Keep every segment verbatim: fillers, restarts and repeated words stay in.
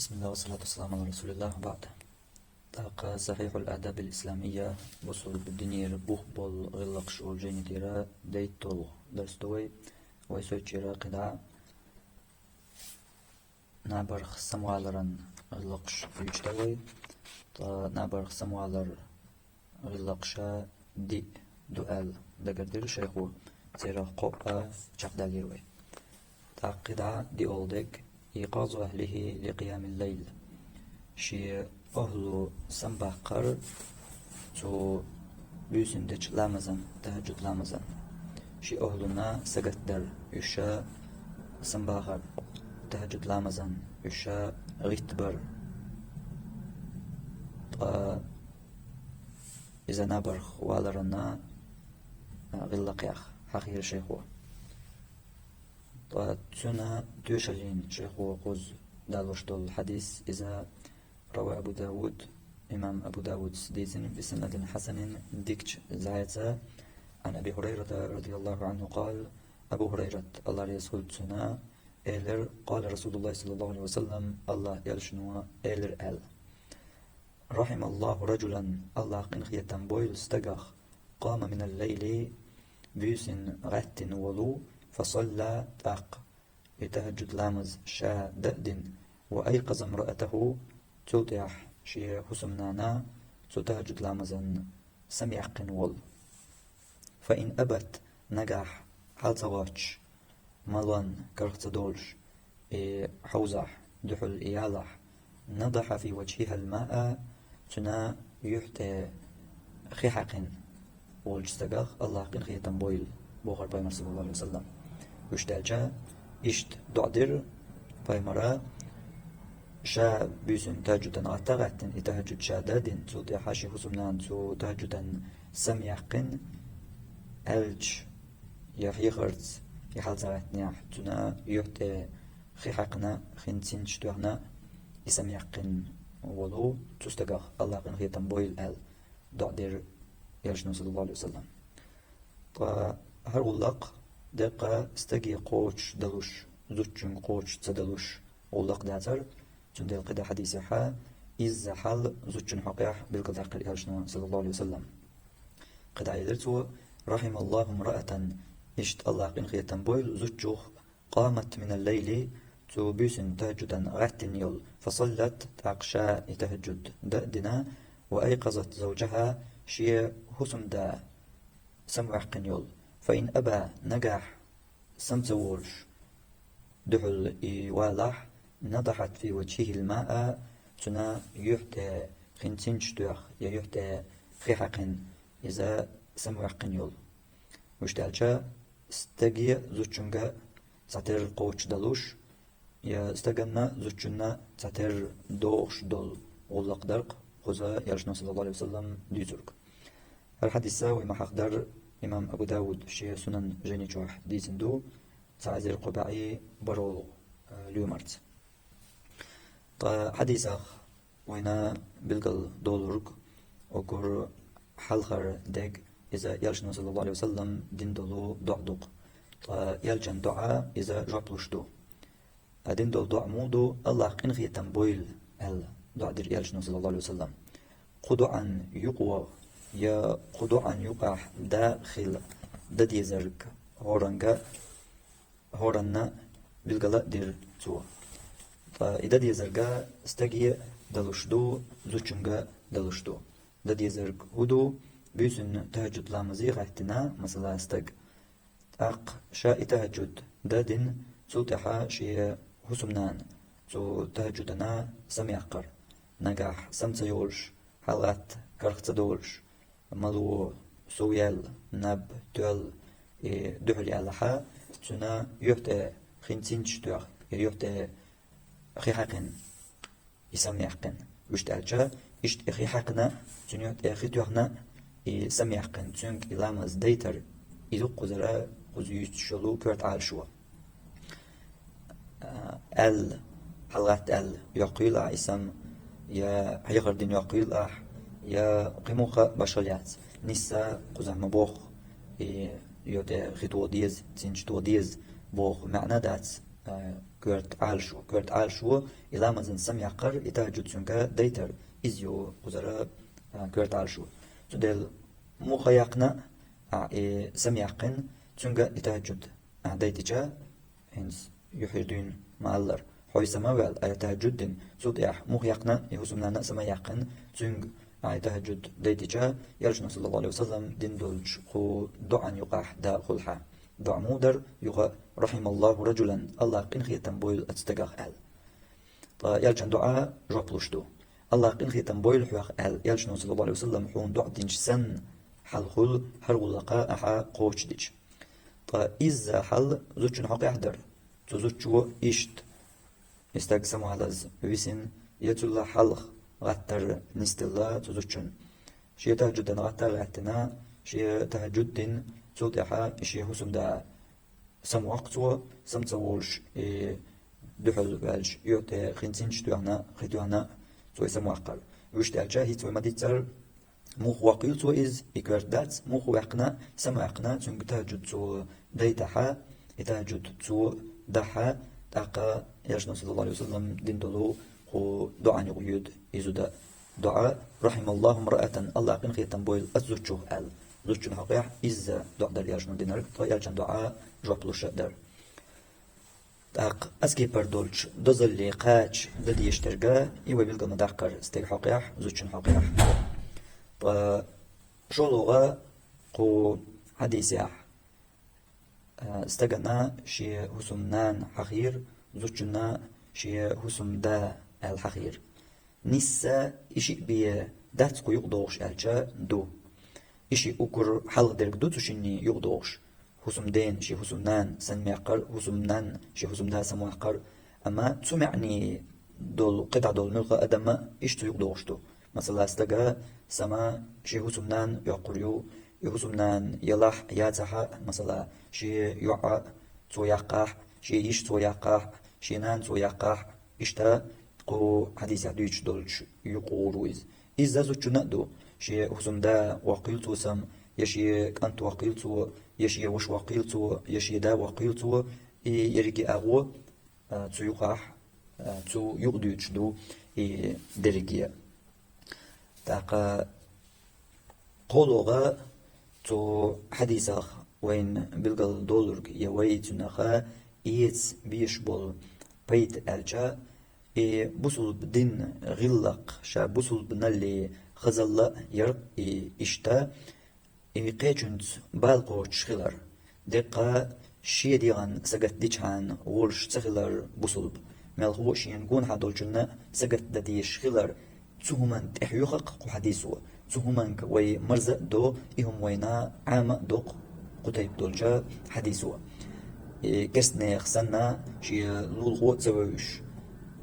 بسم الله والصلاة والسلام على رسول الله وبعد. ТӀаккха «Сахихьул Адабил Исламия», бусулба динера бух болу гӀиллакхаш олу жайни тӀера дайта долу дарс ду вай. Вай соцучу тӀера кхидӀа набарх самаваларан гӀиллакхаш юьйцуш ду вай. Ткъа набарх самавалар гӀиллакхаш диъ ду аьлла дагардира шайхо, церах кхоъ а чекхдаллера вай. ТӀаккха кхидӀа диъолгӀа дерг: «Айкъазу ахӀлихӀи ли къиямил лайл». Шен охӀла самабаккхар цу буьйсанна дечу ламазан, тахӀажжуд ламазан. Шен охӀлана сагатдар, уьш самабахар, тахӀажжуд ламазан уьш гӀиттабар. Ткъа иза набарх валаран гӀиллакхех хьахийра шайхо. Ткъа цуьнан тоьшаллина шайхо кхуза далош долу хьадис, иза رواه أبو داود، имам Абу Дауда дийцина, بسند حسن, дикачу зӀеца, عن أبي هريرة رضي الله عنه قال, Абу ХӀурайрат, АллахӀ реза хуьлда цунна, элира: قال رسول الله صلى الله عليه وسلم, АллахӀан элчано элира аьлла: «رحم الله رجلا», АллахӀа къинхетам бойла стагах, «قام من الليل», буьйсанна гӀаьттина волу, «فصلى», тӀаккха и тахӀажжуд ламаз ша дан а дина, «وأيقظ امرأته», цул тӀаьхьа шен хӀусамнана цу тахӀажжуд ламазан самаяьккхина волу. «فإن أبت», нагахь хьал ца гӀоттуш, малон карах ца долуш, и хьовзахь, дуьхьал и ялахь, «نضح في وجهها الماء», цуьнан юьхь тӀе хи хьаькхина волчу стагах АллахӀа къинхетам бойла, бохура пайхамара, саллаллаху Ӏалайхи ва саллам. Уьш даьлча, иштта доӀа дира пайхамара, ша буьйсанна тахӀажжудан гӀатта а гӀаьттина, и тахӀажжуд ша дан а дина, цул тӀаьхьа шен хӀусамнана цу тахӀажжудан самаяьккхина, аьлча, я хьехарца, я хьал ца гӀаьттинехь, цуьнан юьхь тӀе хи хьаькхина, хин цинцаш тоьхна, и самаяьккхина волу цу стагах АллахӀа къинхетам бойла аьлла, доӀа дира элчано, саллаллаху Ӏалайхи ва саллам. Ткъа хӀара гӀуллакх деккъа стаге кхочуш далуш, зудчуьнга кхочуш ца далуш гӀуллакх дацара, цундела кхидӀа хьадисехь изза хьал зудчун хьокъехь билгалдаьккхира элчано, саллаллаху Ӏалайхи ва саллам. КхидӀа элира цо: «رحم الله امرأة», иштта АллахӀа къинхетам бойла зудчух, «قامت من الليل», цу буьйсанна тахӀажжудан гӀаьттина йолу, «فصلت», тӀаккха ша и тахӀажжуд дан а дина, «وأيقظت زوجها», шен хӀусамда самаваьккхина йолу. «فإن أبى», нагахь сама ца волуш, дуьхьал и валахь, «نضحت في وجهه الماء», цуьнан юьхь тӀе хин цинцаш тоьхна, я юьхь тӀе хи хьаькхина, иза самаваьккхина йолу. Уьш даьлча, стаге а, зудчуьнга а цхьатерра кхочуш далуш, я стаганна а, зудчунна а цхьатерра догӀуш долу гӀуллакх дара кхуза элчано, саллаллаху Ӏалайхи ва саллам, дуьйцург. ХӀара хьадис вай ма хьахадара, имам Абу Дауда шен Сунан жайни чохь дийцина ду, цхьа эзар кхо бӀе бархӀ, э, лоьмарца. Ткъа хьадисах вайна билгал долург, уггар хьалхара дерг, иза элчано, саллаллаху Ӏалайхи ва саллам, дина долу доӀа ду-кх. Ткъа элчан доӀа иза жоп луш ду. Ткъа дина долу доӀа муха ду? «АллахӀа къинхетам бойла», аьлла, доӀа дира элчано, саллаллаху Ӏалайхи ва саллам. Кху доӀан юкъа я кху доӀан юкъахь дан хилла дан дезарг хӀоранга, хӀоранна билгала а дира цо. Ткъа и дан дезарг стаге а далуш ду, зудчуьнга а далуш ду. Дан дезарг хӀун ду? Буьйсанна тахӀажжуд ламазе гӀаьттина, масала, стаг. ТӀаккха ша и тахӀажжуд дан а дина, цул тӀаьхьа шен хӀусамнана цу тахӀажжудана самаяьккхар. Нагахь сама ца йолуш, хьалагӀатта карах ца долуш, мало сов яьлла, наб тоьлла, и дуьхьал ялахь, цуьнан юьхь тӀе хин цинцаш тоьхна, я юьхь тӀе хи хьаькхина, и самаяьккхина. Уьш даьлча, иштта и хи хьаькхина, цуьнан юьхь тӀе хи тоьхна, и самаяьккхина, цуьнга и ламаз дайтар, и ду-кх кхузара кхуза юьйцуш йолу коьрта Ӏалашо. Аьлла, хьалагӀатта аьлла, йоккхийла ахь и сам, я хьехар дина йоккхийла ахь, я кхин муха а башхалла яц. Нисса кхузахь ма боху, и юьхь тӀе хи тоха деза, цинцаш тоха деза боху маьӀна дац а, коьрта Ӏалашо. Коьрта Ӏалашо, и ламазан самаяккхар, и тахӀажжуд цуьнга дайтар, иза ю кхузара, а, коьрта Ӏалашо. Цудухьа муха яьккхина а, и самаяккхина, цуьнга и тахӀажжуд а дайтича, хӀинца юххера дуьйна ма-аллара, хьо и сама а ваьлла, а тахӀажжуд а дина, цул тӀехьа муха яьккхина и хӀусамнана а самаяьккхина, цуьнга а и тахӀажжуд дайтича, Элчано, саллаллаху Ӏалайхи ва саллам, дина долчу кху доӀан юкъахь дакъа хуьлу хьан. ДоӀа муха дара юха: «رحم الله رجلا», Аллах къинхетам бойла оцу стагах аьлла. Ткъа Элчан доӀа жоп луш ду. Аллах къинхетам бойла хьох аьлла, Элчано, саллаллаху Ӏалайхи ва саллам, хьуна доӀа динчу санна, хьал хуьлу хӀара гӀуллакха ахьа кхочушдича. Ткъа изза хьал зудчун хьокъехь дара. Цу зудчо иштта, и стаг самавалаза висина, я цул хьалха гӀаттар нисделла цу зудчун. Шен тахӀажжудан гӀаттар гӀаьттина, шен тахӀажжуд дина, цул тӀаьхьа шен хӀусамда самавоккху цо, сама ца волуш, и дуьхьал ваьлча, оьгӀаз тӀе хин цӀинчаш тоьхна, хи тоьхна, цо и самаваккхар. Вуьшта аьлча, хӀинца вай ма-дийццара, муха воккхийла цо иза, и коьрта дац, муха ваьккхина, самаваьккхина, цуьнга тахӀажжуд цо дайтахьа, и тахӀажжуд цо дахьа, тӀаккха Элчано, саллаллаху Ӏалайхи ва саллам, дина долу кху доӀан юкъа йоьду и зуда. ДоӀа: «رحم الله امرأة», Аллах къинхетам бойла оцу зудчух аьлла. Зудчун хьокъехь изза доӀа дара Элчано динарг, ткъа Элчан доӀа жоп луш а дара. ТӀаккха оцу кепара долчу дозалле кхача дан дезаш дерг, и вай билгал ма-даккхара, стеган хьокъехь, зудчун хьокъехь. Ткъа шолгӀа кху хьадисехь, а, стагана шен хӀусамнана хьахийра, зудчунна шен хӀусамда аьлла хьахийра. Нисса и шиъ бен дац кху юкъадогӀуш аьлча, ду. И шиъ уггар хьалха дерг ду цу шинна юкъадогӀуш. ХӀусамдена шен хӀусамнана санна мекхар, хӀусамнанна шен хӀусамда самаваккхар. Амма цу маьӀне долу, кхидӀа долу муьлхха а адам а иштта цу юкъадогӀуш ду. Масала, стага сама шен хӀусамнана йоккхур ю, и хӀусамнана ялахь а, яцахь а, масала, шен йоӀ а цо яккхахь, шен йиша цо яккхахь, шен нана цо яккхахь, иштта кху хьадисехь дуьйцуш долчу юкъа гӀур ву иза. Изза зудчунна а ду, шен хӀусамда воккхийла цо сама, я шен кӀант воккхийла цо, я шен ваша воккхийла цо, я шен да воккхийла цо, и ерриге агӀо, а, цу юкъахь, а, цу юкъа дуьйцуш ду и дерриге. ТӀаккха кхоалгӀа цу хьадисах вайна билгал долург, я вай цунах эца безаш болу пайда аьлча, и бусулба дин гӀиллакх, ша бусулбаналле хазалла а яр и иштта, и кхечуьнца бала кхочуш хилар. Деккъа шен дегӀан сагатдичхьана волуш ца хилар бусулба. Мелхо а шена гонахьа долчунна сагатдан дезаш хилар. Цу хӀуманна тӀехьоьху-кх кху хьадисо. Цу хӀуманга вай марза а до, и хӀума вайна Ӏама а до-кх кху тайпа долчу хьадисо. И керстанех санна, шен лулахо а ца вевзаш,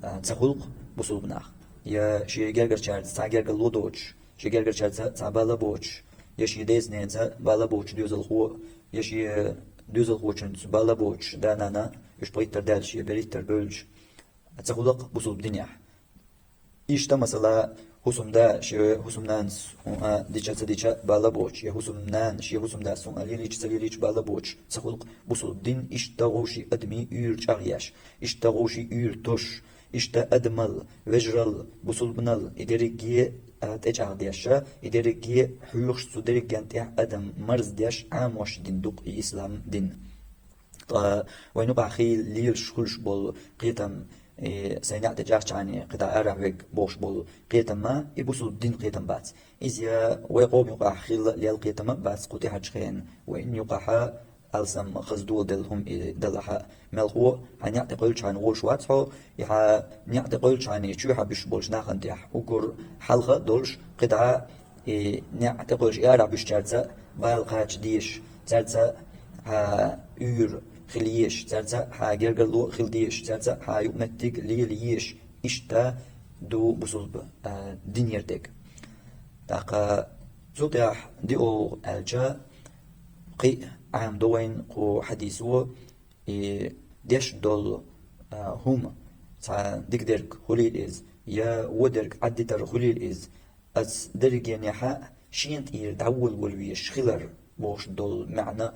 а, ца хуьлу-кх бусулба нах. Я шен гергарчаьрца цхьа гергарло доцуш, шен гергарчаьрца цхьа бала боцуш, я шен деза-ненаца бала боцуш доьзалхо, я шен доьзалхочуьнца бала боцуш да-нана, уьш пхийттара даьлча, я берхӀиттара бевлча, ца хуьлу-кх бусулба динехь. Иштта, масала, хӀусамда шен хӀусамнанас хӀун а дича, ца дича бала боцуш, я хӀусамнана шен хӀусамдас хӀун а лелийча, ца лелийча бала боцуш, ца хуьлу-кх бусулба дин. Иштта вовшийн адамийн уьйр чӀагӀъеш, иштта вовшийн уьйр тосуш, иштта адамал, вежарал, бусулбанал, и дерриге а тӀечӀагӀдеш, и дерриге хьоьхуш, цу дерриган тӀехь адам марздеш, Ӏамош дин ду-кх и ислам дин. Ткъа вайн юкъахь хийла лелаш хуьлуш болу кхетам, и сайн неӀ тӀе чӀагӀчхьана кхидӀа арахь верг бохуш болу кхетам а, и бусулба дин кхетам бац. Иза я вай къоман юкъахь хилла а лелла кхетам а бац кху тӀаьхьарчу хенахь, вайн юкъахь а алсам хаза доладелла хӀума и далахь а. Мелхо, хьан неӀ тӀе кхоьллинчхьана волуш вац хьо, и хьан неӀ тӀе кхоьллинчхьана чоьхьа буьсуш болчу нахана тӀехь уггар хьалха а долуш, кхидӀа и неӀ тӀе кхоьллуш и арахь буьсучаьрца бала кхача дезаш, цаьрца хьан уьйр хила езаш, цаьрца хьан гергарло хила дезаш, цаьрца хьан юкъаметтиг лела езаш, иштта ду бусулба, а, динера дерг. ТӀаккха цу тӀехь диъолгӀа аьлча, кхин а Ӏамадо вайн кху хьадисо, и деш долу, а, хӀума цхьа дика дерг хуьлийла иза, я вон дерг Ӏаддитар хуьлийла иза, оцу дерригенехь а шена тӀера дӀаволавала везаш хилар бохуш долу маьӀна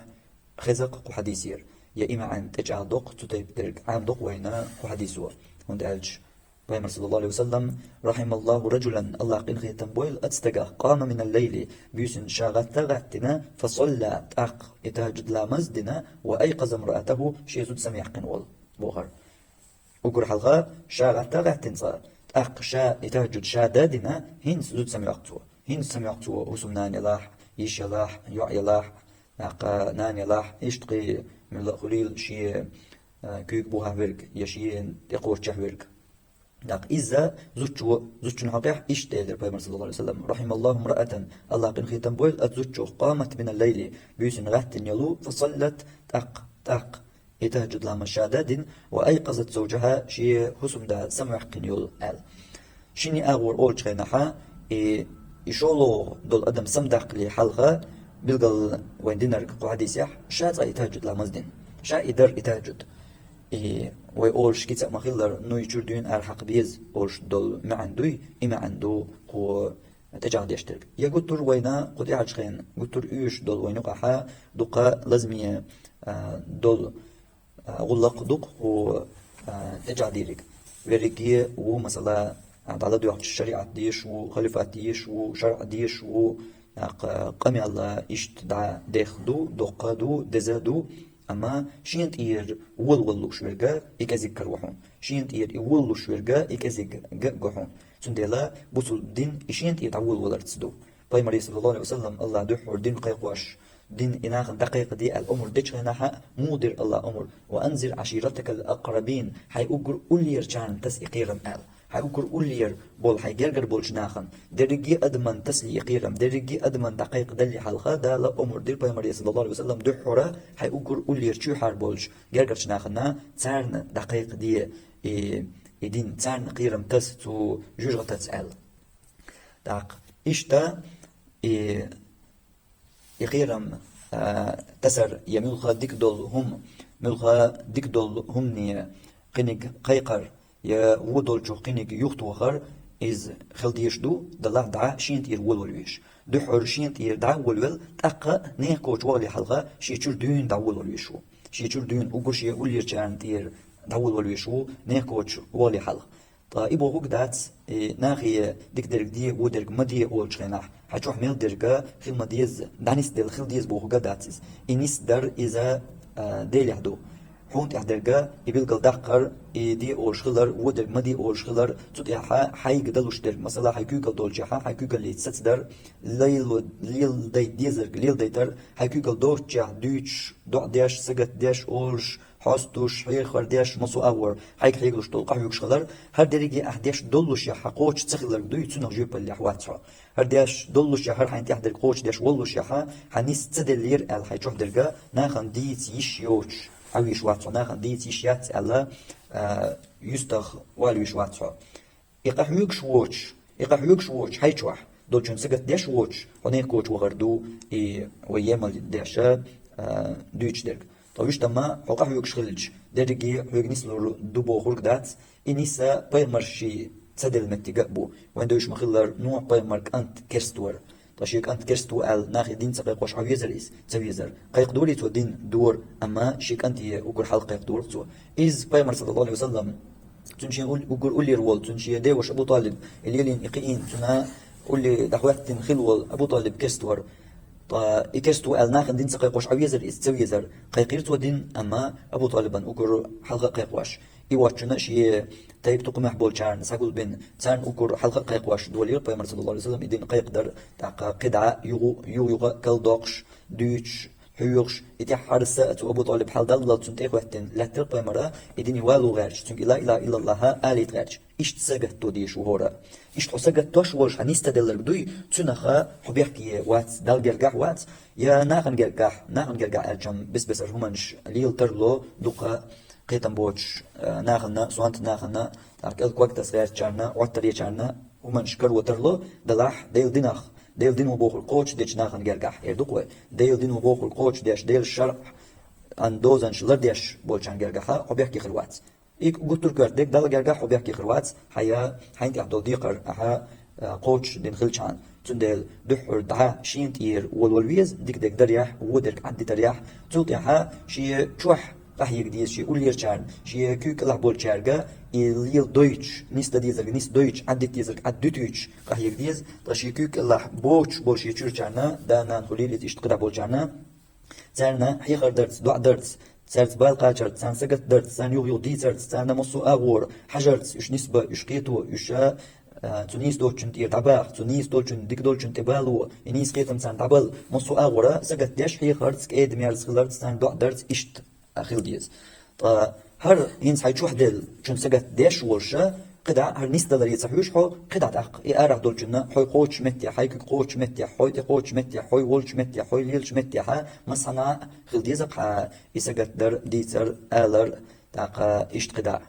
хеза-кх кху хьадисера. я иман тӀечӀагӀдоккху, цу тайпа дерг Ӏамадоккху вайна кху хьадисо. ХӀунда аьлча Пайхамар, саллаллаху алейхи ва саллам: «Рахималлаху раджулан», Аллах къинхетам бойла, «ацтага къама минал лейли», буьйсанна ша гӀатта а гӀаьттина, «фасалла», тӀаккха и тахажжуд ламаз а дина, «ва айкъаза имраатаху», шен зуда самаяьккхина волу, бохар. Уггар хьалха ша гӀатта а гӀаьттина цкъа, тӀаккха ша и тахажжуд ша дан а дина, хӀинца зуда самайоккху цо. ХӀинца самайоккху цо хӀусамнана ялахь, йиша ялахь, йоӀ ялахь, тӀаккха нана ялахь, иштта кхин муьлха а хуьлийла шен, а, куьйга бухахь верг я шена тӀекхоччехь верг. ТӀаккха иза зудчо, зудчун хьокъехь иштта элира Пайхамар, саллаллаху алейхи ва саллам: «Рахималлаху имраатан», Аллах къинхетам бойла оцу зудчух, «къамат минал лейли», буьйсанна гӀаьттина йолу, «фасаллат», тӀаккха, тӀаккха и тахажжуд ламаз ша дан а дина, «ва айкъазат завджаха», шен хӀусамда самаваьккхина йолу аьлла. Шина агӀор олучу хенахьа, и, и шолгӀа долу адам самадаккхале хьалха, билггал вайн динарг кху хьадисехь, ша цкъа и тахажжуд ламаз дина. Ша и дара и тахажжуд. И вай олуш кица а ма-хиллара, ну и чуьра дуьйна арахьакха беза олуш долу маьӀна дуй, и маьӀна ду кху тӀечӀагӀдеш дерг. Я гуттар вайна кху тӀаьхьарчу хенахь, гуттар оьшуш долу вайна юкъахьа дуккха лазаме, а, долу, а, гӀуллакх ду-кх кху, а, тӀечӀагӀдийриг. Верриге ву, масала, а, дӀаладоьгӀчу шариӀат дезаш ву, халифат дезаш ву, шарӀ дезаш ву, тӀаккха къамел иштта дӀа дехха ду, доккха ду, деза ду, амма шена тӀера волавала лууш верг и кӀезиг караво хьуна. Шена тӀера и волалуш верг и кӀезиг го хьуна. Цундела бусулба дин и шена тӀера дӀаволаваларца ду. Пайхамаре, саллаллаху алейхи ва саллам, Аллах дуьххьара дин кхайкхош, дин и нахана дӀакхайкхаде аьлла омра дечу хенахьа, муха дира Аллах омра: «Ва анзир аширатакал акърабин», хьайн уггар уллерачарна таса и кхерам аьлла. Хьайн уггар уллера болу хьайн гергара болчу нахана, дерриге а адаман тасале и кхерам, дерриге а адаман дӀакхайкхадалле хьалха Дала омра дира Пайхамаре, саллаллаху алейхи ва саллам, дуьххьара хьайн уггар уллера чоьхьара болчу гергарчу нахана, царна дӀакхайкхаде и, и дин, царна кхерам таса цу жоьжахатаца аьлла. ТӀаккха иштта и, и кхерам, а, тасар я муьлхха дика долу хӀума, муьлхха дика долу хӀумане кхиниг кхайкхар, я вон долчух кхиниг юхатохар, иза хила дезаш ду, далахь дӀа шена тӀера волавала везаш. Дуьххьара шена тӀера дӀа а волавелла, тӀаккха нехан коча вахале хьалха шен чуьра дуьйна дӀаволавала везаш ву. Шен чуьра дуьйна уггар шен уллерачарна тӀера дӀаволавала везаш ву, нехан коча вахале хьалха. Ткъа и бохург дац, и нахе дика дерг де, вон дерг ма де олучу хенахь, хьан чохь мел дерг хила ма деза, дӀанисделла хила деза бохург дац иза. И нисдар иза, а, Делехь ду. Хьуна тӀехь дерг, и билггал даккхар, и де олуш хилар, вон дерг ма де олуш хилар, цу тӀехь хьайга далуш дерг, масала, хьайн куьйгалла долчехь, хьайн куьйгаллица сацадар, лайла-, леладайта дезарг леладайтар, хьайн куьйгалла доцучехь дуьйцуш, доӀа деш, сагатта деш, олуш, хьостуш, хьехар деш, массо а агӀор хьайга хьегалуш долу къахьоьгуш хилар, хӀара дерриге ахь деш доллушехь, хьан кхочуш ца хилларг дуй, цунах жоьпаллехь вац хьо. ХӀара деш доллушехь, хӀара хьайн тӀехь дерг кхочушдеш воллушехь, хьан нис ца деллера аьлла хьайн чохь дерг, нахана дийца йиш йоцуш хьан вийш вац хьо, нахана дийца йиш яц аьлла, а, юьстах вала вийш вац хьо. И къахьоьгуш воцуш, и къахьоьгуш воцуш хьайн чохь, долчун сагатдеш воцуш, хьо нехан коча вахар ду, и вай емал деш, а, дуьйцуш дерг. Ткъа вуьштамма хьо къахьоьгуш хилча, дерриге хьоьга нислур ду бохург дац, и ниса пайхамар ший ца делла меттиг а бу. Вайн дуьйцуш ма-хиллара, Нухь-пайхамар кӀант керста вара. Ткъа шен кӀант керста ву аьлла, нахе дин ца кхайкхош Ӏан везара иза? Ца везара. Кхайкхадора цо дин? Дора, амма шен кӀанте уггар хьалха кхайкхадора цо. Иза пайхамар, саллаллаху алейхи ва саллам, цуьнан шен уль-, уггар уллера волу, цуьнан шен деваша Абу Талиб, и лелийна, и кхиийна, цуьнан улле дӀахӀоьттина хилла волу Абу Талиб керста вара. Ткъа и керста ву аьлла, нахана дин ца кхайкхош Ӏан везара иза? Ца везара. Кхайкхийра цо дин, амма Абу Талибан уггар хьалха а кхайкхош. И воцчунна а шен тайпа тукхамехь болчарна схьагулбина, царна уггар хьалха а кхайкхош долийра пайхамар, саллаллаху алейхи ва саллам, и дин кхайкхадар, тӀаккха кхидӀа юха, юха-юха а калдоккхуш, дуьйцуш, хьоьгуш, и тӀаьххьара са а цу Абу Талиб хьаладаллал цунна тӀе а хӀоьттина, лаьттира пайхамара, и дине вало гӀерташ, цуьнга ла илаха иллаллахӀ алийта гӀерташ. Иштта сагатто дезаш ву хӀора. Иштта хьо сагатдеш волуш хьан нис ца делларг дуй, цуьнах хьо бехке вац, Далла гергахь а вац, я нахана гергахь, нахана гергахь аьлча-м бес-бесара хӀуманаш лела тарло, дукха кхетам боцуш, э, нахана, сонта нахана, тӀаккха кӀел ког таса гӀертачарна, Ӏоттаречарна хӀуманаш каро тарло, далахь Делан динах, Делан дино бохург кхочушдечу нахана гергахь, эр ду-кх вай. Делан дино бохург кхочушдеш, Делан шарӀан дозанаш лардеш болчарна гергахь хьо бехке хир вац. И гуттар а коьрта дерг, Далла гергахь хьо бехке хир вац, хьан я, хьайна тӀехь долу декхар ахьа, а, кхочушдина хилчхьана. Цундела дуьххьара дӀа шена тӀера волавала веза, дика дерг дарехь, вон дерг Ӏаддитарехь, цул тӀаьхьа шен чохь къахьега деза шен уллерчарна, шен куьйга кӀелахь болчаьрга, и лела дойтуш, нисдан дезарг нисдойтуш, Ӏаддита дезарг Ӏаддуьтуьйтуш къахьега деза, ткъа шен куьйга кӀелахь боцуш болу шен чуьрачарна, да-нана хуьлийла иза иштта кхидӀа болчарна, царна хьехар дарца, доӀа дарца, цаьрца бала кхачарца, царна сагатдарца, царна юха-юха дийцарца, царна массо а агӀора хьажарца, уьш нисбан, уьш кхето, уьш, а, цу нийса доцучунна тӀера дӀабаха, цу нийса долчунна, дика долчунна тӀе бало, и нийса кхетам царна дӀабала, массо а агӀора сагатдеш, хьехарца, кӀеда-мерза хиларца, царна доӀа дарца иштта а хила деза. Ткъа хӀара хӀинца хьайн чохь деллачунна сагатдеш волуша, кхидӀа хӀара нисдаларе ца хьоьжуш хьо, кхидӀа тӀаккха и арахь долчунна хьо кхочучу меттехь, хьайн куьг кхочучу меттехь, хьо тӀе кхочучу меттехь, хьо волчу меттехь, хьо лелачу меттехь, массанхьа а хила деза-кх хьан и сагатдар, дийцар, алар, тӀаккха иштта кхидӀа.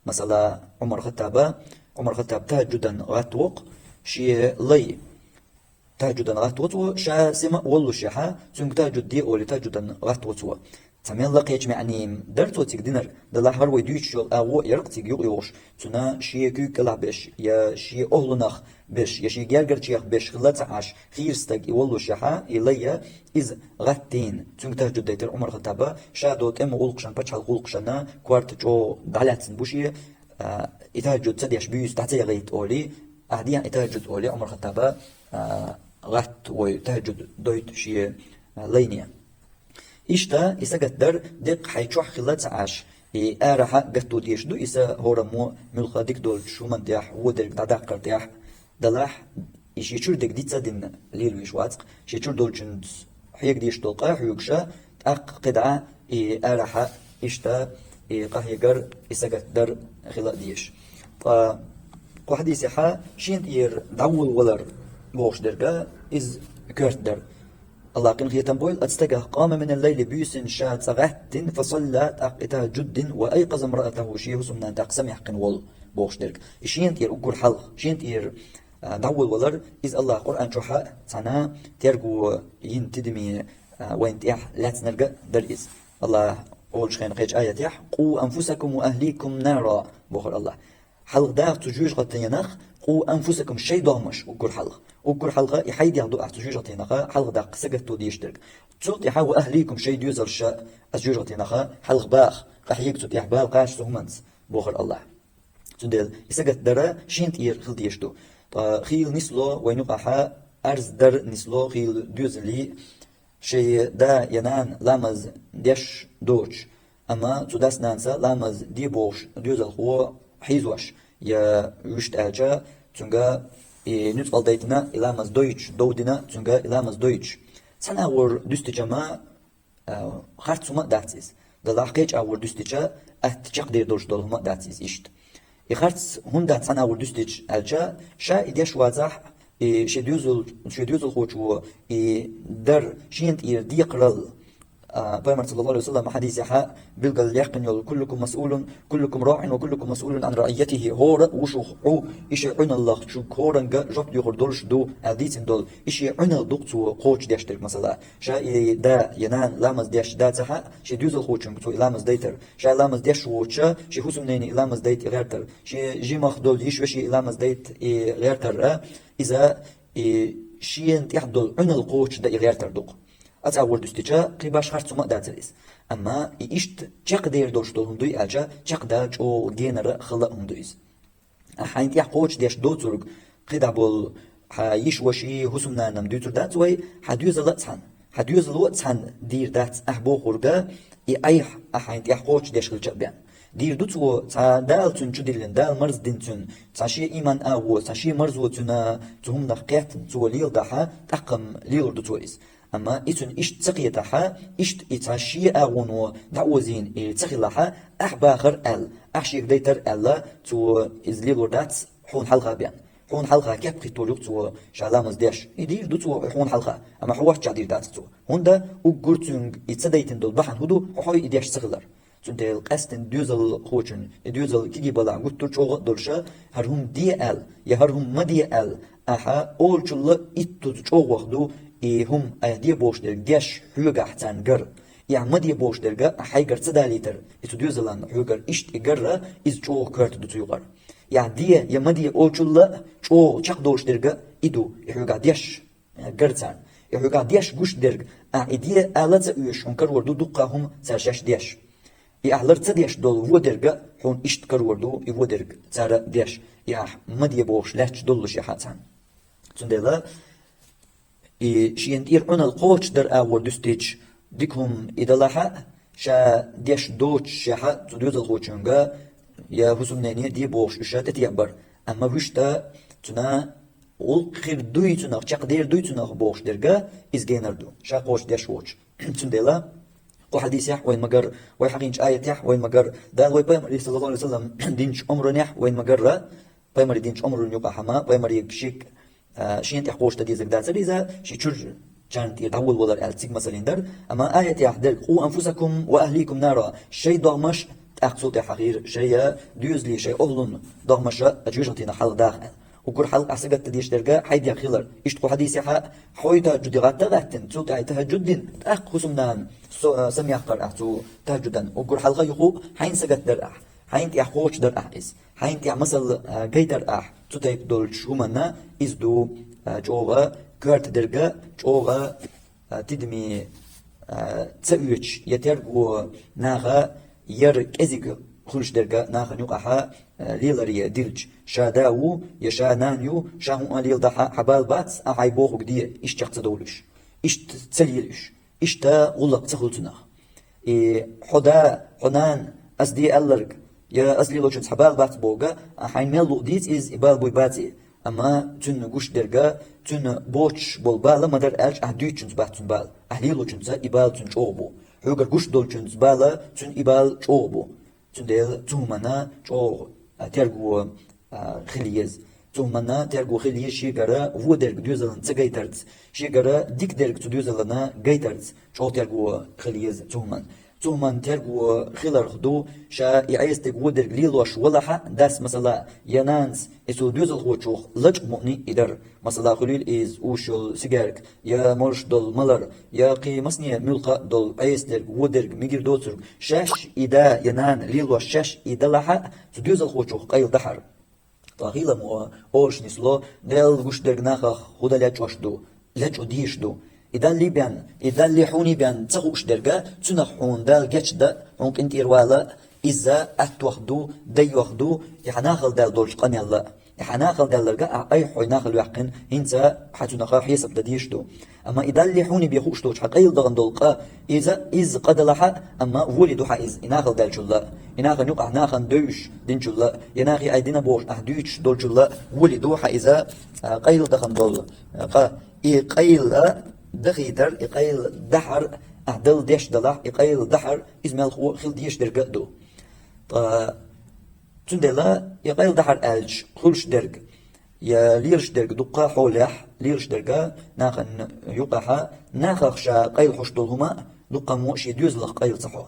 Масала, Ӏумар-Хаттаба, Ӏумар-Хаттаб тахӀажжудан гӀаттавоккху, шен лай тахӀажжудан гӀаттаво цо, ша сема а воллушехь, цуьнга тахӀажжуд де олий тахӀажжудан гӀаттаво цо. Цхьа мелла кхечу маьӀнийн дара цо цига динарг, делахь хӀара вай дуьйцуш йолу агӀо а яра-кх цига юкъайогӀуш, цуьнан шен куьйга кӀелахь беш, я шен охӀлунах беш, я шен гергарчех беш хилла ца Ӏаш, хийра стаг и воллушехь, и лай, иза гӀаттийна, цуьнга тахӀажжуд дайтира Ӏумар-Хаттаба, ша долу тӀеман гӀуллакхашна, пачхьалкхан гӀуллакхашна корта чӀогӀа дӀалаьцна бу шен, а, и тахӀажжуд ца деш буьйса дӀа ца яхийта олий, ахьа дехьа и тахӀажжуд олий Ӏумар-Хаттаба, а, гӀаттавой тахӀажжуд дойту шен, а, лайне. Иштта и сагатдар деккъа хьайн чохь хилла ца Ӏаш, и арахьа гатто дезаш ду, иза хӀораммо муьлхха дика долчу хӀуманна тӀехь, вон дерг дӀадаккхар тӀехь, делахь, и шен чуьра дерг диц а дина лелавеш вац-кх, шен чуьра долчуьнца хьега дезаш долу къа хьоьгуша, тӀаккха кхидӀа и арахьа иштта и къахьегар, и сагатдар хила а дезаш. Ткъа кху хьадисехь шена тӀера дӀаволавалар бохуш дерг, иза коьрта дара. Аллахь къинхетам бойла оцу стагах: «Къама минал лайли», буьйсанна ша цкъа гӀаьттина, «фасалла», тӀаккха и тахӀажжуд дина, «ва айкъаза имраатаху», шен хӀусамнана тӀаккха самехь кхина волу бохуш дерг. И шена тӀера уггар хьалха, шена тӀера, а, дӀаволавалар, иза Аллахь Къуръан чохь а цхьана терго йина тидаме, а, вайна тӀехь лаьцнарг а дара иза. Аллахь олучу хенахь кхечу аятехь: «Къу анфусакум ва ахликум нара», бохура Аллахь. Хьалха даха цу жоьжахатенах, «къу анфусакум», шайн догӀмаш уггар хьалха. Уггар хьалха и хьайн дегӀ ду ахь цу жоьжахатенах хьалха даккха сагатто дезаш дерг. Цул тӀаьхьа «ва ахликум», шайн доьзалш а оцу жоьжахатенах хьалха баха, къахьега цу тӀехь, бала кхача цу хӀуманца, бохура Аллахь. Цундела и сагатдар шена тӀера хила дезаш ду. Ткъа хийла нисло вайн юкъахь, Ӏарздар нисло хийла доьзалш, шайн да я нана ламаз деш доцуш, амма цу дас-нанас ламаз де бохуш доьзалхо хьийзош я вуьшта аьлча, цуьнга и нуьцкъала дайтина и ламаз дойтуш, дов дина цуьнга и ламаз дойтуш. Цхьана агӀор дуьстича-м, а, харц хӀума а дац иза. Делахь кхечу агӀор дуьстича, атта чекхдер долуш долу хӀума а дац иза иштта. И харц хӀунда дац цхьана агӀор дуьстича аьлча, ша и деш вацахь, и шен доьзал-, шен доьзалхочо и дар шена тӀера декхарал, а, Пайхамар, саллаллаху алейхи ва саллям, хьадисехь билггал яьккхина йолу: «Куллукум масъулун, куллукум раъин ва куллукум масъулун ан раъийятихи». ХӀора а ву шух, хьо и шен Ӏуьналлах чу хӀоранга жоп доьхур долуш ду аьлла дийцина долу. И шен Ӏуьнал ду-кх цо кхочушдеш дерг, масала. Ша и да я нана ламаз деш дац а, шен доьзалхочуьнга цо и ламаз дайтар. Ша ламаз деш воцуша, шен хӀусамнене и ламаз дайта и гӀертар. Шен жимах долу йиш-вешин и ламаз дайта и гӀертар а, иза и шена тӀехь долу Ӏуьнал кхочушдан и гӀертар ду-кх. Оцу агӀор дуьстича, кхин башха харц хӀума а дацара иза. Амма и иштта чекхдер долуш долу хӀума дуй аьлча, чекхдала чӀогӀа генара хала а хӀума ду иза. Ахь хьайн тӀехь кхочушдеш доцург, кхидӀа болу хьан йиш-ваши, хӀусамнана-м дуьйцур дац вай, хьан доьзал а цхьаьна. Хьан доьзало а цхьаьна дийр дац ахь бохург, и айхьа ахь хьайн тӀехь кхочушдеш хилча а бен. Дийр ду цо, цхьа Дала цуьнан чу диллина, Дала марздина цуьнан, цхьа шен ийман агӀо, цхьа шен марзо цуьнан цу хӀуманах кхеттина цо леладахь, тӀаккха-м лелур ду цо иза. Амма и цуьнан иштта ца кхетахь, иштта и цхьа шен агӀоно дӀаозийна и ца хилахь, ахь бахар аьлла, ахь шега дайтар аьлла, цо иза лелор дац, хьуна хьалха бен. Хьуна хьалха кеп хӀиттор ю-кх цо, ша ламаз деш. И дийр ду цо хьуна хьалха, амма хьо воцчахь дийр дац цо. ХӀунда уггар цуьнга и ца дайтина долу бахьана хӀун ду, хьо и деш ца хилар. Цундела къаьсттина доьзалхочун и доьзал кегий балахь гуттар а чӀогӀа а долуша, хӀара хӀума де аьлла, я хӀара хӀума ма де аьлла, ахьа олучул а иттаза чӀогӀах ду и хӀума, айхьа де бохуш дерг деш хьоьгахь царна гар. И ахьа ма де бохуш дерг ахьа хьайгара ца далийтар, и цу доьзалан хьоьгара иштта и гар, иза чӀогӀа коьрта ду цу юкъара. И ахьа де я ма де олучул а чӀогӀа чекхдолуш дерг и ду, и хьоьгахь деш гар царна. И хьоьгахь деш гуш дерг, ахьа и де ала ца оьшуш, хьуна карор ду дуккха хӀума цара шаьш деш. И ахь лар ца деш долу вон дерг а хьуна иштта карор ду, и вон дерг цара деш, и ахь ма де бохуш лаьтташ доллушехь а цхьаьна. Цундела и шена тӀера Ӏуналла кхочушдар агӀор дуьстича, дика хӀума и далахь а, ша деш доцушехь а цу доьзалхочуьнга я хӀусамнене де бохуш уьш ша тӀетеӀабар. Амма вуьшта цуьнан гӀуллакх хир дуй цунах, чекхдер дуй цунах бохуш дерг а иза генар ду, ша кхочушдеш воцуш. Цундела кху хьадисехь вайн магар, вай хьахийнчу аятехь вайн магар, Дала вай пайхамаре, саллаллаху алейхи ва саллям, динчу омранехь вайн магарра, пайхамаре динчу омран юкъахь хьама, пайхамаре шиъ, а, шена тӀехь кхочушдан дезарг дацара иза, ши чуьра чарна тӀера дӀаволавалар аьлла цига масалин дара. Амма аятехь дерг: «Къу анфусакум ва ахликум нара», шайн догӀмаш, тӀаккха цул тӀаьхьа хир шайн доьзале, шайн охӀлун догӀмаша а жоьжахатинах хьалха даха аьлла. Уггар хьалха ахь сагатта деш дерг а хьайн дегӀ хилар. Иштта кху хьадисехь а хьой тахӀажжуде гӀатта а гӀаьттина, цул тӀаьхьа тахӀажжуд дина, тӀаккха хӀусамнана со-, а, самъяккхар ахь цу тахӀажжудан. Уггар хьалха а юха а хьайна сагатдар ахь, хьайна тӀехь кхочушдар ахь иза, хьайна тӀехь масал, а, гайтар ахь. Цу тайпа долчу хӀуманна иза ду, а, чӀогӀа коьрта дерг а, чӀогӀа а, тидаме, а, ца оьцуш, я терго наха яра кӀезиг хуьлуш дерг а нахана юкъахь а, а, леларе дилча, ша да ву, я ша нана ю, ша хӀун а леладахь а хьан бала бац, ахь хьайн бохург де, иштта чекх ца довлуш, иштта ца лела уьш, иштта гӀуллакх ца хуьлу цунах. И хьо да, хьо нана, ас де аьлларг, я ас лелочуьнца хьан бала бац бохург а, хьайна мел луъу дийца иза, и бала буй баций. Амма цуьнан гуш дерг а, цуьнан боцуш болу бала ма-дарра аьлча, ахь дуьйцучуьнца бац цуьнан бала. Ахь лелочуьнца и бала цуьнан чӀогӀа бу. Хьоьгара гуш долчуьнца бала цуьнан и бала чӀогӀа бу. Цундела цу хӀуманна чӀогӀа, а, терго, а, хила еза. Цу хӀуманна терго хила еза шегара вон дерг доьзална ца гайтарца, шегара дика дерг цу доьзална гайтарца чӀогӀа терго хила еза цу хӀуманна. Цу хӀуманна терго хиларх ду, ша и Ӏеса дерг вон дерг лелош валахь а, дас, масала, я нанас, и цу доьзалхочух лачкъа мукъане и дара. Масала, хуьлийла иза уьш йолу сигаьрка, я молуш долу малар, я кхин масане муьлхха а долу Ӏеса дерг, вон дерг, мегар доцург, шаьш и да я нана лелош шаьш и далахь а, цу доьзалхочух къайладахьара. Ткъа хила ма олуш нисло, Делан гуш дерг нахах хӀун дан лечкъош ду, лечкъо дезаш ду. И даллий бен, и даллий хьуний бен ца хууш дерг а, цунах хьуна Дала гечдан, хьуна къинтӀера вала, иза аттох ду, дайох ду, и хьан нахала даьлла долчу къамелла. И хьан нахала даьлларг а айхьа хьой нахала ваьккхина, хӀинца хьан цунах хьесап дан дезаш ду. Амма и даллий хьуний бен хууш доцу хьан къайладахана долу къа, иза, иза къа далахь а, амма волий ду хьан иза, и нахала даьллачул а, и нахана юкъахь нахана девзаш динчул а, я нахе айдина бохуш ахь дуьйцуш долчул а, волий ду хьан иза, а, къайладахана долу, а, къа. И къайла дахийтар, и къайла дахьар, ахь Далла деш далахь, и къайла дахьар, иза мелхо хила дезаш дерг а ду. Ткъа цундела и къайла дахьар аьлча, хуьлуш дерг, я лелаш дерг дуккха а хьолехь, лелаш дерг а нахана юкъахь а, нахах ша къайла хьош долу хӀума а, дуккха а мо шен доьзалах къайла ца хьо.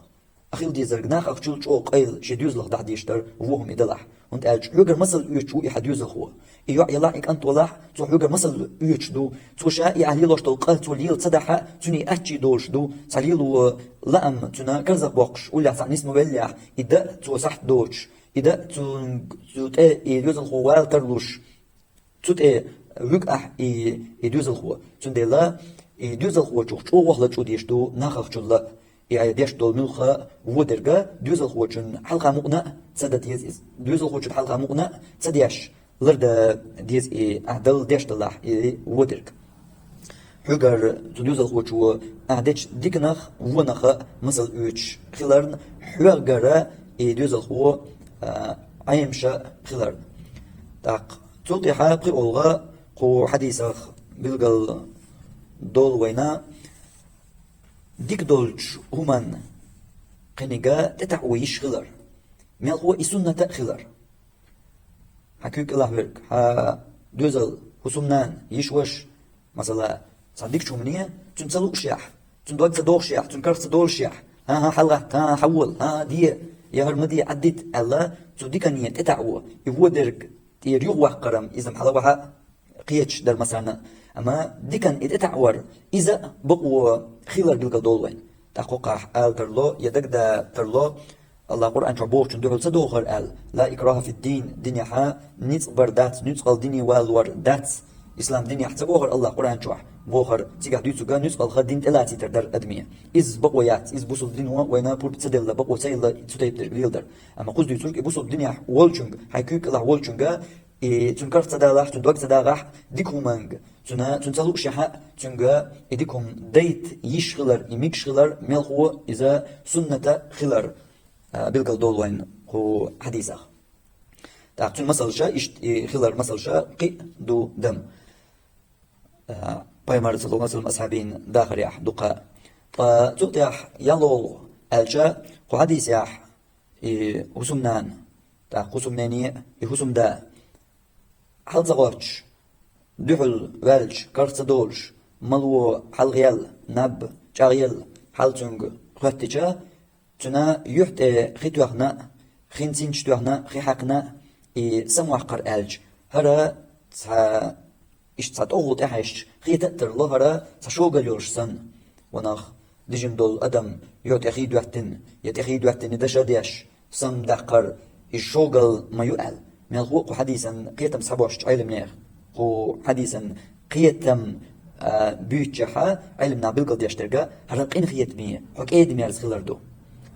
А хила дезарг нахах чул чӀогӀа къайла шен доьзалах дахьа дезаш дара, вон хӀума и далахь. ХӀунда аьлча хьоьгара масал оьцуш ву и хьан доьзалхо. И йоӀ елахь, и кӀант валахь, цо хьоьгара масал оьцуш ду. Цо ша и ахь лелош долу къа цо лела ца дахь а, цуьнан аччий долуш ду. Цхьа лело лаам цуьнан карзах боккхуш, уллехь цхьа нисма веллехь, и дан а цо сахьт доцуш, и дан а цу, цу тӀе и доьзалхо вала тарлуш, цу тӀе вуьгу ахь и, и доьзалхо. Цундела и доьзалхочух чӀогӀа лачкъо дезаш ду нахах чул а. И айхьа деш долу муьлхха а вон дерг а доьзалхочун хьалха мукъана а ца дан деза иза. Доьзалхочун хьалха мукъана а ца деш, лардан деза и ахь Далла деш далахь и вон дерг. Хьоьгара цу доьзалхочо ахь дечу диканах, вонах а масал оьцуш хиларна, хьоьгара и доьзалхо, а, Ӏемаша хиларна. ТӀаккха цул тӀаьхьа пхи олгӀа кху хьадисах билгал долу вайна, дика долчу хӀуманна кхиниг а тӀетаӀо йиш хилар, мелхо и суннат а хилар. Хьан куьг кӀелахь верг, хьан доьзал, хӀусамнана, йиш-ваша, масала, цхьа дикачу хӀумане, цуьнан ца луушехь, цуьнан дог ца дохушехь, цуьнан карх ца долушехь, хӀан-хӀа, хьалагӀатта, хӀан-хӀа, хьавола, хӀан-хӀа, де, я хӀара ма де, Ӏаддита аьлла, цу дикане тӀетаӀо, и вон дерг тӀера юхаваккхаран, иза-м хьалавахьа а кхеташ дара массарна а. Амма диканна и тӀетаӀор, иза а бакъо хилар билгал долу вайн. ТӀаккха кхузахь ала тарло, я дагадала тарло, АллахӀа Къуръан чохь бохучун дуьхьал ца дохура аьлла: «Ла икраха фид-дин», динехь ницкъ бар дац, нуьцкъала дине валор дац. Ислам динехь ца бохура АллахӀа Къуръан чохь: вохар цигахь дуьйцург нуьцкъалха дин тӀелацийтар дар адаме. Иза бакъо яц, иза бусулба дино вайна пурба ца делла, бакъо ца елла, цу тайпа дерг леладар. Амма кхуза дуьйцург и бусулба динехь волчунга, хьайн куьйга кӀелахь волчунга, и цуьнан карх ца далахь, цуьнан дог ца дагӀахь, дика хӀуманга, цуьнан, цуьнан ца луушехь а, цуьнга и дика хӀума дайта йиш хилар, и мегаш хилар, мелхо иза сунната хилар, а, билгал долу вайна кху хьадисах. ТӀаккха цуьнан масалш, иштта и хилар масалш кхин а ду дам. А, пайхамар, саллаллаху алейхи ва саллям, асхьабийн дахарехь дукха. Ткъа цул тӀаьхьа ял олу аьлча, кху хьадисехь и хӀусамнана, тӀаккха хӀусамнене и хӀусамда хьал ца гӀоттуш, дуьхьал ваьлча, карх ца долуш, мало хьалхаелла, наб чӀагӀъелла, хьал цуьнга хоьттича, цуьнан юьхь тӀе хи тоьхна а, хин цинчаш тоьхна а, хи хьаькхна а, и самаваккхар аьлча, хӀара цхьа, иштта цхьа тӀовгӀа тӀехьаьжча, хета а тарло хӀара цхьа шогал йолуш санна. Ванах, дижина долу адам юьхь тӀе хи доьттина, я тӀе хи доьттина даш а деш, самадаккхар, иза шогал ма ю аьлла. Мелхо а кху хьадисан кхетам схьабоссучу Ӏеламнех, кху хьадисан кхетам, а, буьйцучехь Ӏеламнаха билгал деш дерг, хӀара къинхетаме, хьо кӀеда-мерза хилар ду.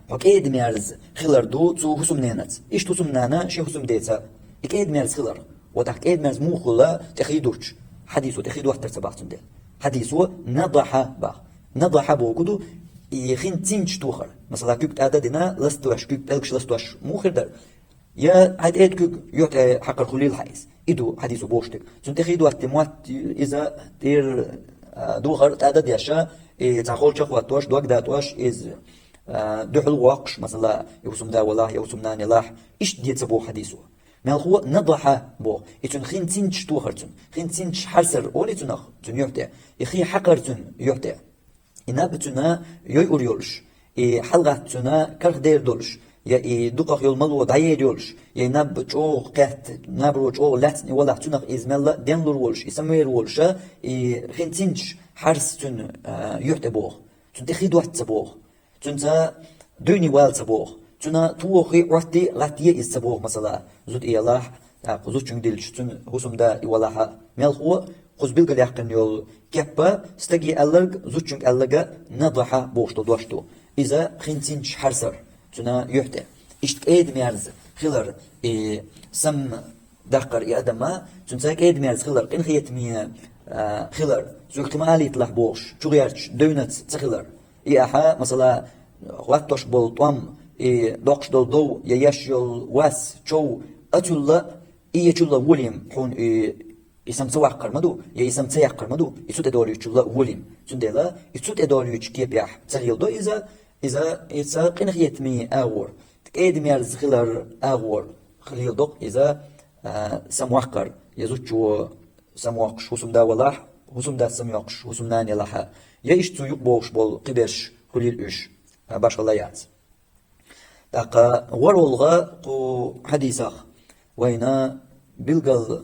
Хьо кӀеда-мерза хилар ду цу хӀусамненаца. Иштта хӀусамнана шен хӀусамдеца. И кӀеда-мерза хилар. Ва тӀаккха кӀеда-мерза муха хуьлу тӀе хи дуттуш? Хьадисо тӀе хи доттар ца боху цундела. Хьадисо надахьа боху. Надахьа бохург ду, и хин цинчаш тохар. Масала, куьг тӀада а дина, ластош, куьг пӀелгаш ластош муха хир дара? Я хьайн тӀеда куьг юьхь тӀе хьакхар хуьлийла хьан иза. И ду хьадисо бохуш дерг. Цунна тӀе хи доттий мотт иза тӀера, а, духар тӀада а деш, и цхьа холча а хӀоттош, дог датӀош, иза, а, дуьхьал воккхуш, масала, я хӀусамда валахь, я хӀусамнана елахь, иштта де ца боху хьадисо. Мелхо надахьа боху. И цуьнан хин цинчаш тохар цуьнан. Хин цинчаш хьарсар олий цунах, цуьнан юьхь тӀе. И хи хьакхар цуьнан юьхь тӀе. И наб цуьнан йойур йолуш, и хьалагӀатта цуьнан карх дер долуш, я и дукхах йолу мало дӀаер йолуш, я и наб чӀогӀа кхетта, набаро чӀогӀа лаьцна и валахь, цунах иза мелла а денлур волуш, и самавер волуш, и хин цинчаш хьарс цуьнан, а, юьхь тӀе боху. Цунна тӀе хи дотта ца боху. Цуьнца дуьйне вала ца боху. Цуьнан тохий, Ӏоттий, гӀаттий иза ца боху, масала, зуда и ялахь, тӀаккха зудчуьнга диллича, цуьнан хӀусамда и валахь а. Мелхо а кхуза билгалъяьккхина йолу кеп а, стаге аьлларг, зудчуьнга аьлларг а надахьа бохуш долу дош ду. Иза хин цинчаш хьарсар цуьнан юьхь тӀе. Иштта кӀеда-мерза хилар, и сам даккхар и адама, цуьнца кӀеда-мерза хилар, къинхетаме, а, хилар, цуьнга кхин ма алийталахь бохуш, чугӀерташ девнаца ца хилар. И ахьа, масала, хӀоттош болу тӀом, и доккхуш долу дов, я еш йолу вас, чов, ацулла, и ечулла волийна хьуна и, и сам ца ваккхар ма ду, я и сам ца яккхар ма ду, и цу тӀе долуьйтучулла волийна. Цундела и цу тӀе долуьйтучу кепехь ца леладо иза, иза, иза къинхетаме агӀор, кӀеда-мерза хилар агӀор леладо-кх иза, а, самаваккхар, я зудчо самавоккхуш хӀусамда валахь, хӀусамдас самайоккхуш хӀусамнана елахь а, я иштта цу юкъа богӀуш болу кхиберш хуьлийла уьш, а, башхалла яц. ТӀаккха ворхӀалгӀа кху хьадисах вайна билгал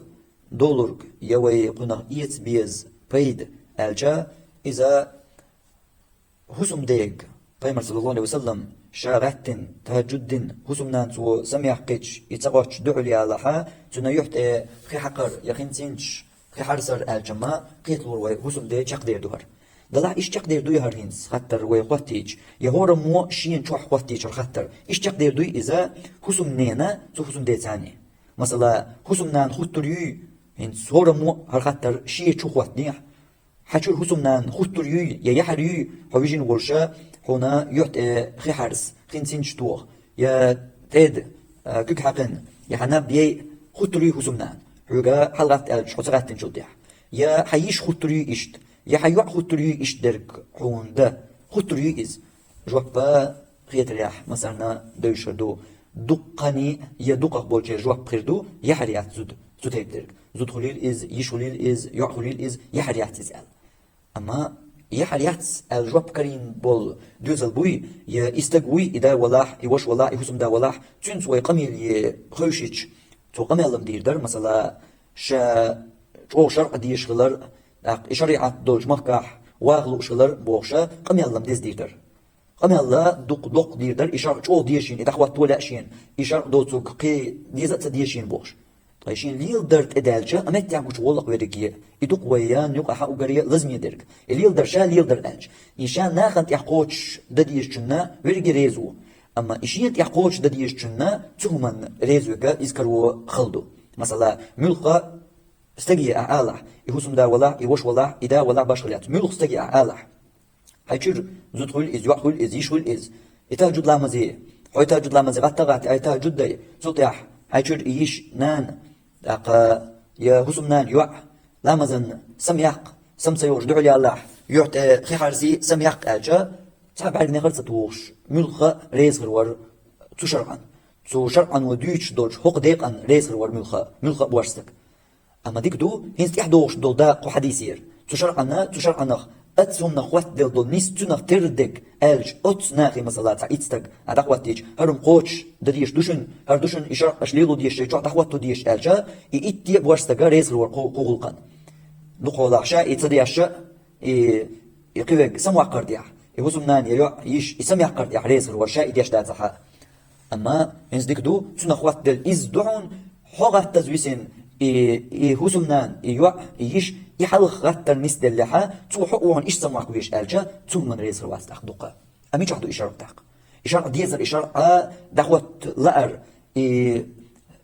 долург, я вай кхунах эца беза пайда аьлча, иза хӀусамдега, пайхамар, саллаллаху алейхи ва саллам, ша гӀаьттина, тахӀажжуд дина, хӀусамнана цо самаяккхича, и ца гӀоттуш дуьхьал ялахь а, цуьнан юьхь тӀе хи хьакхар, я хин цинчаш хи хьарсар аьлча ма кхеталора вай, хӀусамде чекхдер ду хӀара. Делахь иштта чекхдер дуй хӀара хӀинца, хаттар вай хӀоттийча, я хӀораммо шена чохь хӀоттийча хӀара хаттар. Иштта чекхдер дуй иза хӀусамнена цу хӀусамдеца а? Масала, хӀусамнана хуттур юй, хӀинца хӀораммо хӀара хаттар шен чу хӀоттанехь, хьан чуьра хӀусамнана хуттур юй, я яхьар юй, хьо вижина волуша, хьуна юьхь тӀе хи хьарса, хин цинчаш тоха, я тӀеда, а, куьг хьаькхна, я хьан наб яйа, хуттур юй хӀусамнана, хьоьга хьалагӀатта аьлча, хьо ца гӀаьттинчул тӀаьхьа. Я хьан йиша хуттур юй иштта, я хьан йоӀ хуттур юй иштта дерг хьуна дан, хуттур юй иза. Жоп а хетарехь, массарна девзаш хир ду, дуккхане я дукхах болчеран жоп хир ду, яхьар яц зуда цу тайпа дерг. Зуда хуьлийла иза, йиша хуьлийла иза, йоӀ хуьлийла иза, яхьар яц иза аьлла. Амма яхьар яц аьлла жоп карийна болу доьзал буй, я и стаг вуй, и да валахь, и ваша валахь, и хӀусамда валахь, цуьнца вай къамел е хевшича, цо къамел-м дийр дара, масала, ша чӀогӀа шарӀ дезаш хилар, тӀаккха и шариӀат долчу махкахь ваха лууш хилар бохуша, къамел-м деза дийр дара. Къамел дукха доккха дийр дара, и шарӀ чӀогӀа деза шена, и дӀахӀотто лаьа шена, и шарӀ доцург кхин деза а ца деза шена бохуш. Ткъа шен леладар тӀедаьлча, а меттехь гучу гӀоллакх верриге. И дукха вай ян юкъа хьан угаре лазаме дерг. И леладар ша леладар аьлча. И ша нахана тӀехь кхочуш дан дезачунна верриге реза ву. Амма и шена тӀехь кхочуш дан дезачунна цу хӀуманна реза верг иза каро хала ду. Масала, муьлхха стаге ахь алахь, и хӀусамда валахь, и ваша валахь, и да валахь, башха хила яц. Муьлхха стаге ахь алахь. Хьайн чуьра зуда хуьлу иза, йоӀ хуьлу иза, йиша хуьлу иза. И тахӀажуд ламазе, хьо и тахӀажуд ламазе гӀатта а гӀатта, хьайн тахӀажуд дай. Цул тӀаьхьа хьайн чуьра и йиша, нана, тӀаккха я хӀусамнана, йоӀ, ламазан сам яккха, сам ца йогӀуш дуьхьал ялахь, юьхь тӀе хи хьарсий, сам яккха аьлча, цхьа бӀаьргане хӀара ца тухуш, муьлхха а реза хир вара цу шарӀан. Цу шарӀано дуьйцуш долчу хӀокху декъан реза хир вара муьлхха, муьлхха а божа стаг. Амма дика ду, хӀинца тӀехь догӀуш долу дакъа кху хьадисера. Цу шарӀанна, цу шарӀанах, оцу хӀуманах хӀоттаделла долу нис цуьнах тера дерг аьлча, оцу нахе, масала, цхьа итт стаг а дӀахӀоттийча, хӀара хӀума кхочуш дан дезаш ду шуна, хӀара ду шуна и шарӀ аша лело дезаш, шайн чохь дӀахӀотто дезаш аьлча, и итте а божа стага реза хир вара кху, кху гӀуллакхана. Дукхахьолахь ша и ца деш а, и, и кхин верг самаваккхар тӀехь, и хӀусамнана я йоӀ, йиша, и самаяккхар тӀехь реза хир вара, ша и деш дацахь а. Амма хӀинца дика ду, цунах хӀоттаделла иза ду хьуна, хьо гӀаттаза висина, и, и хӀусамнана, и йоӀ, и йиша, и хьалха гӀаттар нисделлехьа, цо хьо а ву хьуна иштта самаваккха везаш аьлча, цу хӀуманна реза хир вац тӀаккха дуккха. Амма мичахь ду и шарӀ тӀаккха? И шарӀ дезар, и шарӀа дӀахӀотта лаар, и,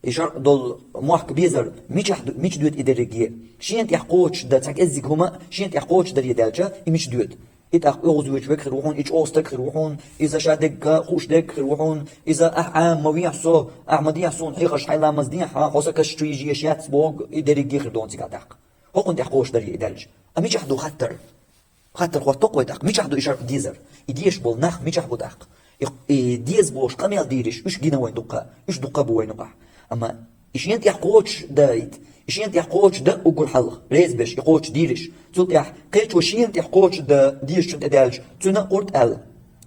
и шарӀ долу мохк безар, мичахь ду, мича доьду и дерриге? Шена тӀехь кхочуш дан цхьа кӀеззиг хӀума, шена тӀехь кхочуш даре даьлча, и мича доьду? И тӀаккха оьгӀазвоьдуш верг хир ву хьуна, и чӀогӀа стаг хир ву хьуна, иза ша дегга хууш дерг хир ву хьуна, иза ахь Ӏама ма вехьа со, ахь ма дехьа суна хьехарш, хьайн ламаз дехьа, хьо сан каш чу йижа еш яц боху, и дерриге хир ду хьуна цигахь тӀаккха. ХӀокхунна тӀехь кхочуш даре и даьлча. Амма мичахь ду хаттар? Хаттар хӀоттокх вай тӀаккха, мичахь ду и шарӀ дезар? И дезаш болу нах мичахь бу тӀаккха? И, и деза бохуш къамел дийриш, уьш гина вайн дуккха, уьш дуккха бу вайн юкъахь. Амма и шена тӀехь кхочуш дан, и шена тӀехь кхочуш дан уггар хьалха, реза беш, и кхочуш дийриш. Цул тӀаьхьа кхечо шена тӀехь кхочуш дан дезачунна тӀедаьлча, цуьнан а къурд аьлла,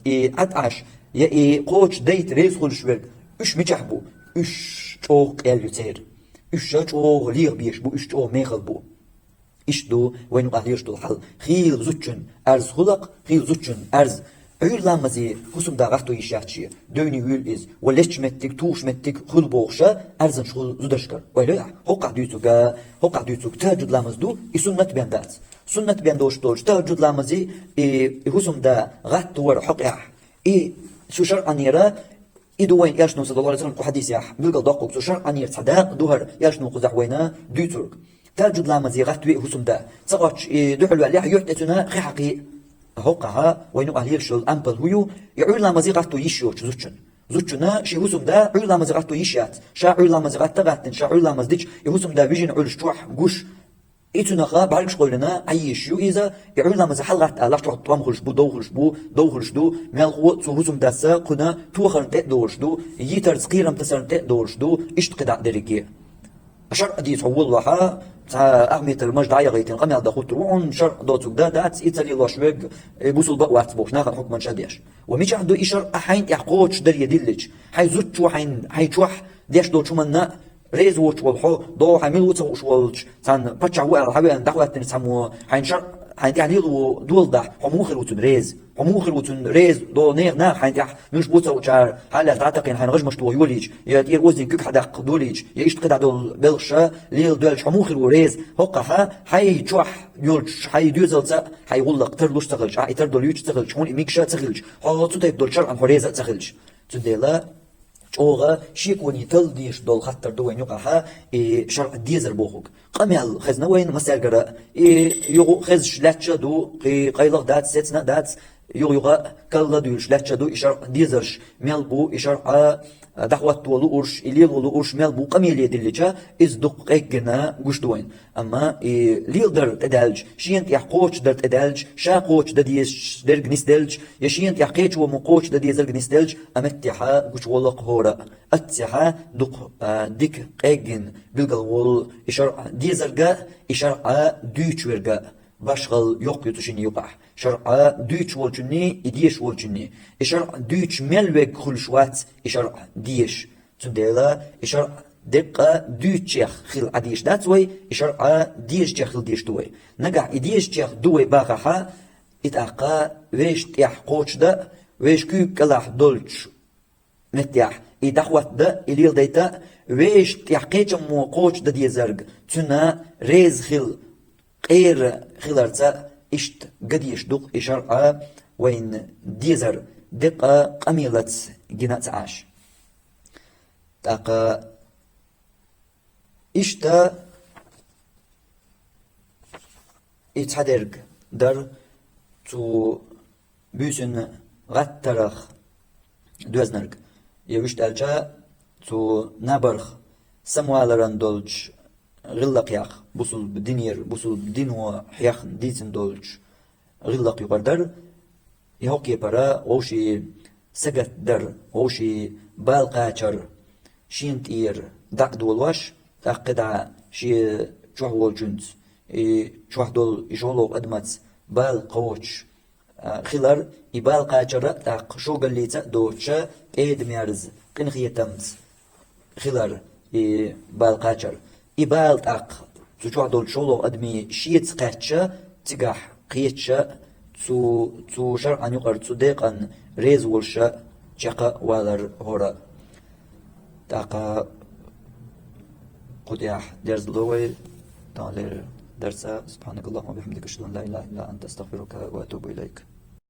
и Ӏад Ӏаш, я и кхочуш дайта реза хуьлуш верг, уьш мичахь бу? Уьш чӀогӀа къел ю церан. Уьш ша чӀогӀа леха безаш бу, уьш чӀогӀа мехала бу. Иштта ду вайн юкъахь лелаш долу хьал. Хийла зудчун Ӏаьрз хуьлу-кх, хийла зудчун Ӏаьрз. Ӏуьйра ламазе хӀусамда гӀатто йиш яц шен, девне вуьйлу иза, ва лечча меттиг, тухуш меттиг хуьлу бохуш а, Ӏаьрзанаш хуьлу зударшкара. Ойла йо ахь, хӀокхахь дуьйцург, хӀокхахь дуьйцург тахӀажуд ламаз ду, и суннат бен дац. Суннат бен долуш долчу тахӀажуд ламазе, и, и хӀусамда гӀатто вар хьокъехь. И шу шарӀанера И ду вайн Элчано, саллаллаху алейхи ва саллям, кху хьадисехь билгал доккхуг, цу шарӀанера цхьа дакъа ду хӀара, Элчано кхузахь вайна дуьйцург. ТахӀажуд ламазе гӀатта ве хӀусамда. Ца кхоччуш и дуьхьал ваьллехь, юьхь тӀе цуьнан хи хьакхе. ХӀокхахь вайн юкъахь лелаш йолу ампал хӀун ю? И Ӏуьйра ламазе гӀатто йиш йоцу зудчун. Зудчунна шен хӀусамда Ӏуьйра ламазе гӀатто йиш яц. Ша Ӏуьйра ламазе гӀатта гӀаттина, ша Ӏуьйра ламаз дича, и хӀусамда вижина Ӏуьллуш чохь гуш, И цуьнан бӀаьргаш къойлина Ӏан йиш ю иза, и Ӏуьйра ламазе хьалагӀатта алахь, чохь тӀом хуьлуш бу, дов хуьлуш бу, дов хуьлуш ду, мелхо а цу хӀусамдас кхуьнан тохарна тӀе а долуш ду, йитарца кхерам тасарна тӀе а долуш ду, иштта кхидӀа а дерриге. ШарӀ дийца хьо волавахь, цхьа ах метр маж дӀа а яхийтина, къамел дан хӀуттур ву хьуна, шарӀ доцург дан дац, и ца лелош верг, и бусулба а вац бохуш, нахана хьукманаш а деш. Ва мичахь ду и шарӀ а хьайна тӀехь кхочуш даре диллича, хьайн зудчо хьайн, хьайн чохь деш долчу хӀуманна Реза воцуш волу хьо, догӀу хьайн мила ву ца хууш волчу, цхьана паччахь ву аьлла хьан веана дӀахӀоьттинчу цхьаммо, хьайн шар-, хьайн тӀехь лела ву дола дахь, хьо муха хир ву цуьнан реза? Хьо муха хир ву цуьнан реза, догӀу нехан наха хьайн тӀехь муьлш бу ца хуучара, хьалаьцна дӀатакхийна хьайн гӀажмаш тоха йолийча, я тӀера озаниг куьг хьадаккха долийча, я иштта кхидӀа долу белхаша лела доьлча, хьо муха хир ву реза? ХӀоккхахьа хьайн чохь йолчу, хьайн доьзалца а, хьайн гӀуллакх тарлуш а ца хилча, ахь и тардолуьйтуш а ца хилча, хьуна и мегаш а ца хилча, хьо цу тайпа долчу шарӀана хьо реза а ца хилча. Цундела чӀогӀа шеконе талла дезаш долу хаттар ду вайн юкъахьа, и шарӀ дезар бохург. Къамел хезна вайна массаьргара, и юха хезаш лаьтташ а ду, кхин къайлаха дац, сецна а дац, юха-юха а калла а дуьйлуш лаьтташ а ду, и шарӀ дезарш мел бу, и шарӀ дӀахӀотто луурш, и лело луурш мел бу къамеле диллича, иза дукха къеггина гуш ду вайна. Амма и леладар тӀедаьлча, шена тӀехь кхочушдар тӀедаьлча, ша кхочушдан дезаш дерг нисделча, я шена тӀехь кхечо ма кхочушдан дезарг нисделча, а меттехьа гучу гӀолла-кх хӀора а. Аццехьа дукха, а, дика къеггина билгал волу и шарӀ дезарга, и шарӀ дуьйцуш верга башхал йоккха ю цу шинна юкъахь. ШарӀ дуьйцуш волчунний, и дезаш волчунний. И шарӀ дуьйцуш мел верг хуьлуш вац и шарӀ дезаш. Цундела и шарӀ деккъа дуьйцучех хила Ӏан дезаш дац вай, и шарӀ дезачех хила дезаш ду вай. Нагахь и дезачех ду вай бахахьа, и тӀаккха вешан тӀехь кхочушдан, вешан куьйга кӀелахь долчу меттехь и дӀахӀотта, и леладайта, Вешта тӀехь кхечаммо кхочушдан дезарг, цуьнан реза хила, къера хиларца иштта ган дезаш ду-кх и шарӀа вайна дезар, декъа къамелаца гина а ца Ӏаш. ТӀаккха иштта и цхьадерг дара цу буьйсанна гӀаттарах доьзнарг. Я вуьшта аьлча, цу набарх самаваларан долчу гӀиллакхех, бусулба динера, бусулба дино хьехна дийцина долчу гӀиллакх юкъара дара, и хӀокху кепара вовшийн сагатдар, вовшийн бала кхачар шена тӀера дӀа а долош, тӀаккха кхидӀа шен чохь волчуьнца, и чохь долу и шолгӀа адамаца бала кхочуш, а, хилар, и бала кхачар а тӀаккха шогаллица а доцуша, тӀеда-мерза, къинхетамца хилар и бала кхачар. И бала тӀаккха цу чохь долчу шолгӀа адамийн шеца кхаьчча, цигахь кхеташа, цу, цу шарӀан юкъара цу декъан реза волуша чекх а валар хӀора. ТӀаккха кху тӀехь дерзало вай таханлера дарса. سبحانك اللهم وبحمدك، أشهد أن لا إله إلا أنت، أستغفرك وأتوب إليك.